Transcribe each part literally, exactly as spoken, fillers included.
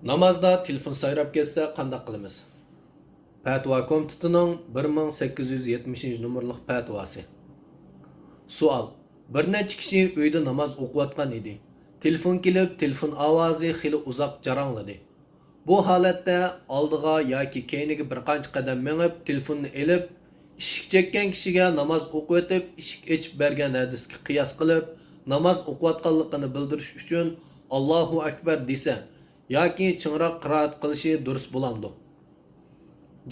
نامازدا تېلېفون سايراپ كەتسە قانداق قىلىمىز؟ پەتىۋا كومىتېتىنىڭ بىر مىڭ سەككىز يۈز يەتمىشىنچى نومۇرلۇق پەتىۋاسى. سوئال: بىر نەچچە كىشى ئۆيدە ناماز ئوقۇۋاتقان ئىدى. تېلېفون كېلىپ، تېلېفون ئاۋازى خېلى ئۇزاق جاراڭلىدى. بۇ ھالەتتە ئالدىغا ياكى كەينىگە بىر قانچە قەدەم مېڭىپ، تېلېفوننى ئېلىپ، ئىشىك چەككەن كىشىگە ناماز ئوقۇۋېتىپ، ئىشىك ئېچىپ بەرگەن ھەدىسكە قىياس قىلىپ، ناماز ئوقۇۋاتقانلىقىنى بىلدۈرۈش ئۈچۈن «ئاللاھۇ ئەكبەر» دېسە ياكى چىڭراق قىرائەت قىلىشى دۇرۇس بولامدۇ؟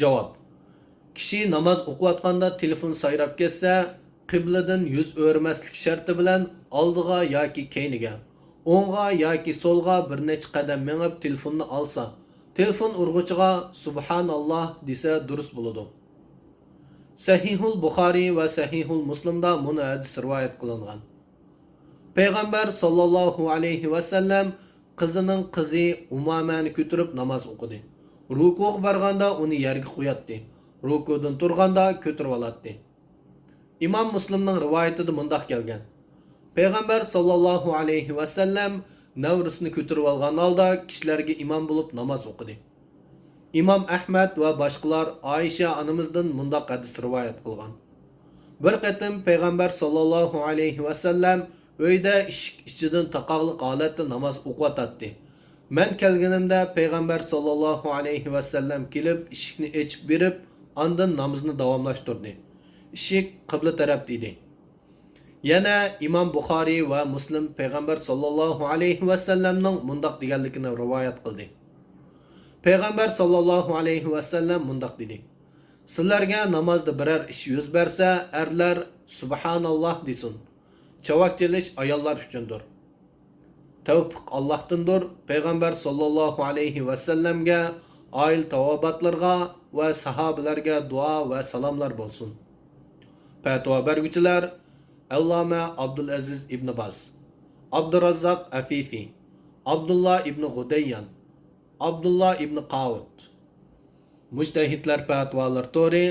جاۋاب: كىشى ناماز ئوقۇۋاتقاندا تېلېفون سايراپ كەتسە، قىبلىدىن يۈز ئۆرۈمەسلىك شەرتى بىلەن ئالدىغا ياكى كەينىگە، ئوڭغا ياكى سولغا بىر نەچچە قەدەم مېڭىپ تېلېفوننى ئالسا، تېلېفون ئۇرغۇچىغا «سۇبھاناللاھ» دېسە دۇرۇس بولىدۇ. سەھىھۇل بۇخارىي ۋە سەھىھۇل مۇسلىمدا مۇنۇ ھەدىس رىۋايەت قىلىنغان. پەيغەمبەر ساللاللاھۇ ئەلەيھى ۋەسەللەم قىزىنىڭ قىزى ئۇمامەنى كۆتۈرۈپ ناماز ئوقۇدى. رۇكۇغا بارغاندا ئۇنى يەرگە قوياتتى، رۇكۇدىن تۇرغاندا كۆتۈرۈۋالاتتى. ئىمام مۇسلىمنىڭ رىۋايىتىدە مۇنداق كەلگەن: پەيغەمبەر ساللاللاھۇ ئەلەيھى ۋەسەللەم نەۋرىسىنى كۆتۈرۈۋالغان ھالدا كىشىلەرگە ئىمام بولۇپ ناماز ئوقۇدى. ئىمام ئەھمەد ۋە باشقىلار ئائىشە ئانىمىزدىن مۇنداق ھەدىس رىۋايەت قىلغان: بىر قېتىم پەيغەمبەر ساللاللاھۇ ئەلەيھى ۋەسەللەم ئۆيدە ئىشىك ئىچىدىن تاقاقلىق ھالەتتە ناماز ئوقۇۋاتاتتى. مەن كەلگىنىمدە پەيغەمبەر ساللاللاھۇ ئەلەيھى ۋەسەللەم كېلىپ، ئىشىكنى ئېچىپ بېرىپ، ئاندىن نامىزىنى داۋاملاشتۇردى. ئىشىك قىبلە تەرەپتە ئىدى. يەنە ئىمام بۇخارىي ۋە مۇسلىم پەيغەمبەر ساللاللاھۇ ئەلەيھى ۋەسەللەمنىڭ مۇنداق دېگەنلىكىنى رىۋايەت قىلدى. پەيغەمبەر ساللاللاھۇ ئەلەيھى ۋەسەللەم مۇنداق دېدى: سىلەرگە نامازدا بىرەر ئىش يۈز بەرسە، ئەرلەر «سۇبھاناللاھ» دېسۇن. چاۋاك چېلىش ئاياللار ئۈچۈندۇر. تەۋپىق ئاللاھتىندۇر. پەيغەمبەر ساللاللاھۇ ئەلەيھى ۋەسەللەمگە، ئائىلە تاۋابىئاتلىرىغا ۋە ساھابىلەرگە دۇئا ۋە سالاملار بولسۇن. پەتىۋا بەرگۈچىلەر: ئەللامە ئابدۇلئەزىز ئىبنى باز، ئابدۇراززاق ئەفىفى، ئابدۇللا ئىبنى غۇدەييان، ئابدۇللا ئىبنى قاۋۇت. مۇجتەھىدلەر پەتىۋالىرى تورى.